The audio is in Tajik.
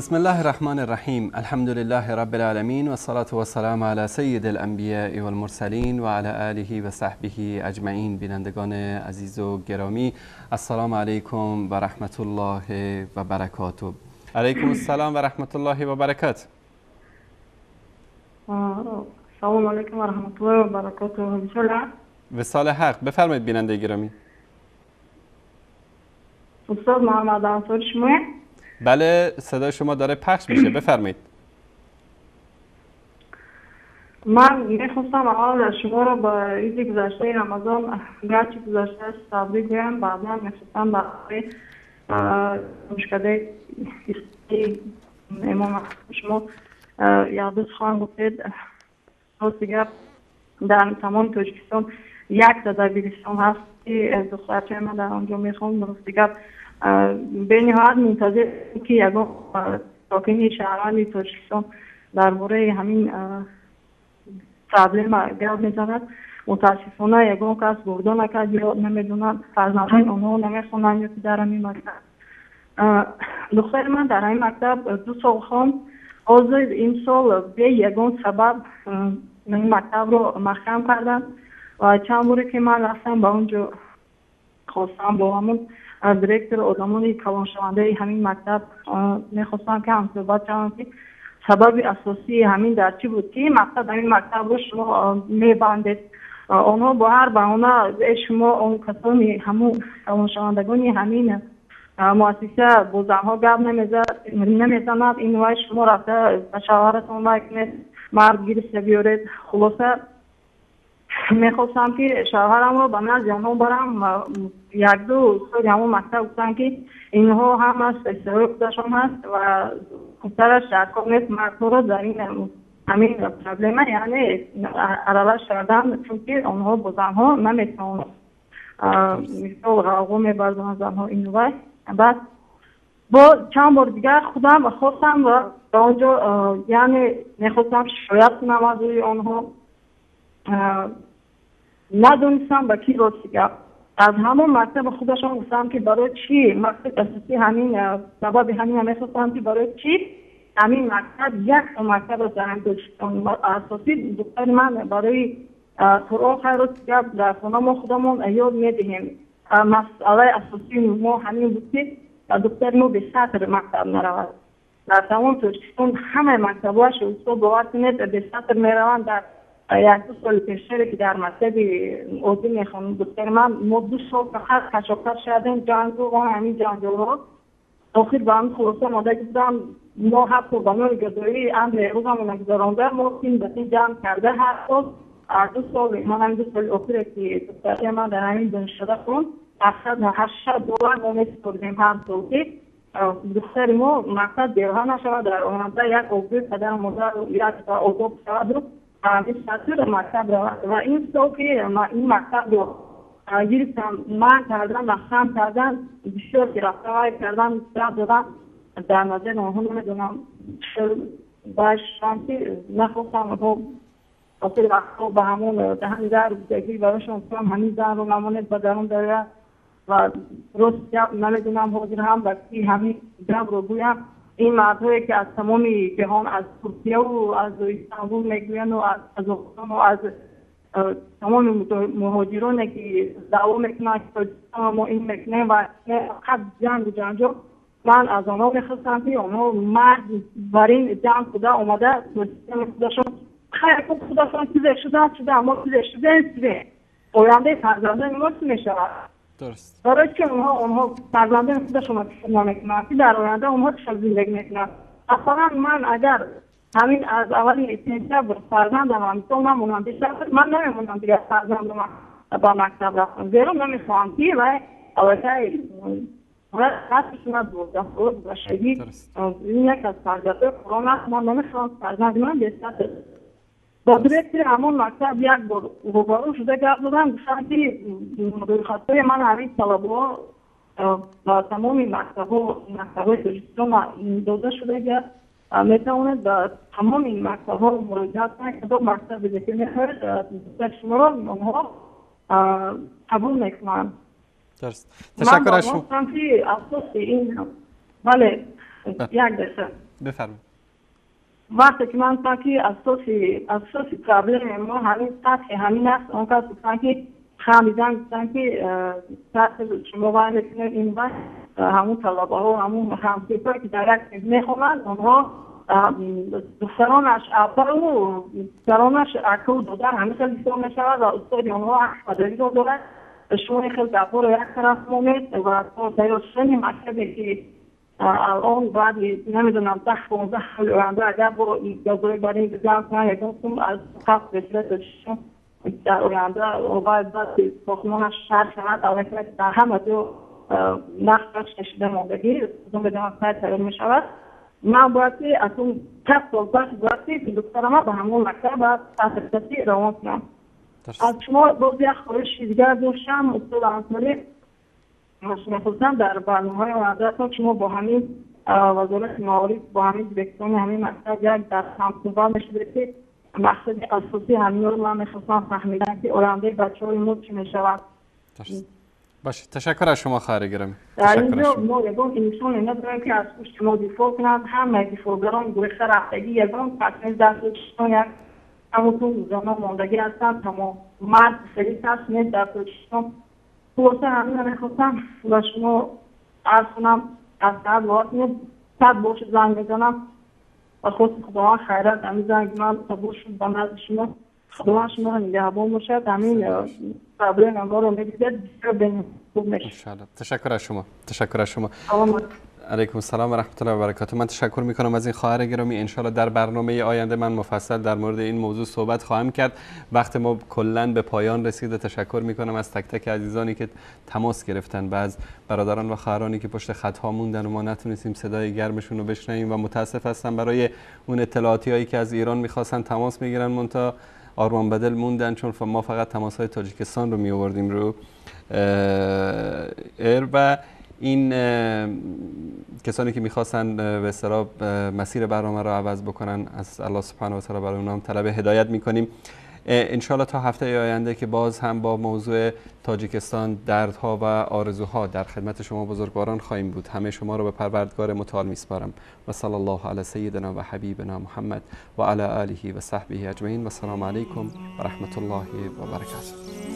بسم الله الرحمن الرحیم. الحمد لله رب العالمین و الصلاة و السلام علی سید الانبیاء والمرسلین و علی آله و صحبه اجمعین. بینندگان عزیز و گرامی، السلام علیکم و رحمت الله و برکاته. علیکم السلام و رحمت الله و برکاته. سلام علیکم و رحمت الله و برکاته. وصال حق. بفرمایید بیننده گرامی. استاد محمد انصاری شما؟ بله، صدای شما داره پخش میشه، بفرمایید. من میخواستم اول شما رو با عید گذشته رمضان، گرچه گذشته است، تبریک گویم. بعدا میخواستم برای مشکل امام شما یادوز خان گفتید، دیگر در تمام تاجیکستان یک دبیرستان هست که دخترچه من در آنجا میخوام. دیگر به نهایت منتظر که یگان ساکن شهروند تاجیکستان درباره همین проблема گپ میزند. متاسفانه یگان کس برده نکرد یا نمیدونم فرزندان آنها نمیخوانند یا که در همین مکتب. دختر من در همین مکتب 2 سال خواند. حاضر این سال به یگان سبب این مکتب رو محکم کردن و چند باری که من رفتم به اونجا خواستم با همون директор одамони калоншавандаи ҳамин мактаб мехостам ки ҳамсӯҳбат шавам ки сабаби асосии ҳамин дар чӣ буд ки мақсад ҳамин мактабро шумо мебандед. Онҳо бо ҳар баҳона шумо он касони ҳамун калоншавандагони ҳамин муассиса бо занҳо гап намезанад, ин вай шумо рафта ба шавҳаратон вай кунед, мард гирифта биёред. Хулоса мехостам ки шавҳарамро ба назди онҳо барам. Як-ду устоди ҳамон мактаб гуфтанд ки инҳо ҳамаш ҳиссаҳои худашон ҳаст ва хубтараш дар кор нест мардҳоро дар ин ҳамин проблема яъне аралаш кардан, чунки онҳо бо занҳо наметавонанд, мисол ғавғо мебардоранд занҳо ин вай. Баъд бо чанд бор дигар худам хостам ва ба онҷо яъне мехостам шикоят кунам аз рӯи онҳо. Надонистам ба ки рости гап. Аз ҳамон мактаби худашон гуфтам ки барои чӣ мақсади асосӣ ҳамин сабаби ҳамин мехостам ки барои чӣ ҳамин мактаб як мактаб аст дар Тоҷикистон. Асосӣ духтари ман барои Қуръон хайр рости гап дар хона мо худамон ёд медиҳем. Масъалаи асосии мо ҳамин буд ки духтари мо бесатр мактаб наравад. Дар тамоми Тоҷикистон ҳамаи мактабҳояш устод бовар кунед бесатр мераванд. Дар 1-2 соли пештере ки дар мактаби оддӣ мехонд духтари ман, мо 2 сол фақат кашокаш кардем, ҷангу ва ҳамин ҷанҷолҳо. Охир ба ҳамин хулоса омада гуфтам мо ҳатто ба номи гадоии амри рӯзамона гузаронда, мо тин ба тин ҷамъ карда ҳар сол 2 сол, ман ҳамин 2 соли охире ки духтари ман дар ҳамин донишкада хонд, $780 мо месупурдем ҳар сол ки духтари мо мақсад беғам нашавад, дар оянда як обрӯи падару модар як одоб шаваду ҳамин сатр мактаб равад. Ва ин сол ки ин мактабро гирифтам, ман кардан, маҳкам кардан, бисёр ки рафта вай кардан, рафт додам, дар назари онҳо намедонам башам ки нахостам онҳо охири вақтҳо ба ҳамон даҳани дар будагӣ барояшон гуфтам ҳамин занро намонед ба дарун дарояд. Ва рост гап намедонам ҳозир ҳам ба ки ҳамин гапро гӯям. Ин мардҳое ки аз тамоми ҷаҳон, аз Туркияву аз Истанбул мегӯянд, аз Қазоқистону аз тамоми муҳоҷироне ки даъво мекунанд ки Тоҷикистон мо ин мекунем ва фақат ҷангу ҷанҷол, ман аз онҳо мехостам ки онҳо мард бар ин ҷанг шуда омада Тоҷикистони худашон хайр худашон чизе шудан шуда, мо чизе шудем шудем, ояндаи фарзандони мо чӣ мешавад? Барои чи онҳо фарзандони худашонро фикр намекунанд ки дар оянда онҳо чӣ хел зиндагӣ мекунанд? Масалан ман агар ҳамин аз аввали сентябр фарзандам ҳам намонам, ман намемонам дигар фарзандам ба мактаб рафтам, зеро намехоҳам ки вай аллакай башагӣ ин як аз фарзандҳои Қуръон аст. Ман намехоҳам фарзанди ман бесатр. Бо директори ҳамон мактаб як бор рӯбарӯ шуда гап задам, гуфтам ки рӯйхатҳои ман ҳамин талабҳо ба тамоми мактабҳо, мактабҳои Тоҷикистон дода шудага, метавонед ба тамоми мактабҳо муроҷиат кунед, кадом мактабе ки мехоҳед шуморо онҳо қабул мекунанд. Ташаккур аз шумо. Ки асоси ин бале, як дақиқа бифармоед. Вақте ки ман гуфтам ки асоси проблеми мо ҳамин сатҳи ҳамин аст, он кас гуфтанд ки хандидан, гуфтанд ки сатҳи шумо вай мекунед, ин вай ҳамун талабаҳо, ҳамун ҳамсинфҳое ки дар як синф мехонанд, онҳо духтаронаш апару духтаронаш акаву додар ҳамин хел ҳисоб мешавад ва устоди онҳо ҳаққи дорад. Шумо ин хел гапҳоро як тараф монед ва то тайёр шудани мактабе ки алон баъди намедонам 10-15 соли оянда агар бо газои бар ин гузар кунанд, ягон сум аз қаф бесира Тоҷикистон дар оянда баъд сохтмонаш шарҳ шавад, аллакай дар ҳама ҷо нақшаш кашида мондагӣ, медонам кай тайёр мешавад. Ман бояд ки аз он 10 сол пас бояд ки духтарама ба ҳамон мактаб ба сатҳи равон кунам. Аз шумо боз як хоҳиши дигар доштам, устод Ансорӣ, мехостам дар барномаҳои ояндаатон шумо бо ҳамин вазорати маориф, бо ҳамин директорони ҳамин мактаб як дар ҳамсӯҳбат мешудед ки мақсади асосии ҳаминро ман мехостам фаҳмидан ки ояндаи бачаҳои мо чӣ мешавад. Бошед, ташаккур аз шумо хоҳари гиромӣ. Дар инҷо мо ягон инсоне надорем ки аз пушти мо дифоъ кунад. Ҳамаи дифоъгарон гурехта рафтагӣ, ягон кас нест дар Тоҷикистон, як ҳамутун занон мондагӣ ҳастанд, тамом мард хеле кас нест дар Тоҷикистон. Хулоса ҳамина мехостам ба шумо арз кунам. Аз саат бовар кунед, 100 бор шуд занг мезанам ва хости Худованд хайрат ҳамин занги ман қабул шуд ба назди шумо. Худованд шуморо нигаҳбон бошад. Ҳамин проблема моро медидед, бисёр хуб мешуд. Ташаккур аз шумо, ташаккур аз шумо. علیکم السلام و رحمت الله و برکاته. من تشکر میکنم از این خواهر گرامی. انشالله در برنامه آینده من مفصل در مورد این موضوع صحبت خواهم کرد. وقت ما کلا به پایان رسیده. تشکر میکنم از تک تک عزیزانی که تماس گرفتن و از برادران و خواهرانی که پشت خطها موندن و ما نتونستیم صدای گرمشون رو بشنویم و متاسف هستم برای اون اطلاعاتی هایی که از ایران میخواستن تماس بگیرن منتها آرمان بدل موندن، چون ما فقط تماس های تاجیکستان رو می آوردیم رو ایر و این کسانی که میخواستن به اصطلاح مسیر برنامه را عوض بکنن، از الله سبحانه و تعالی برای اونها هم طلب هدایت میکنیم. انشالله تا هفته آینده که باز هم با موضوع تاجیکستان، دردها و آرزوها در خدمت شما بزرگواران خواهیم بود. همه شما رو به پروردگار متعال میسپارم و صلی الله علی سیدنا و حبیبنا محمد و علی آله و صحبه اجمعین و السلام علیکم و رحمت الله و برکاته.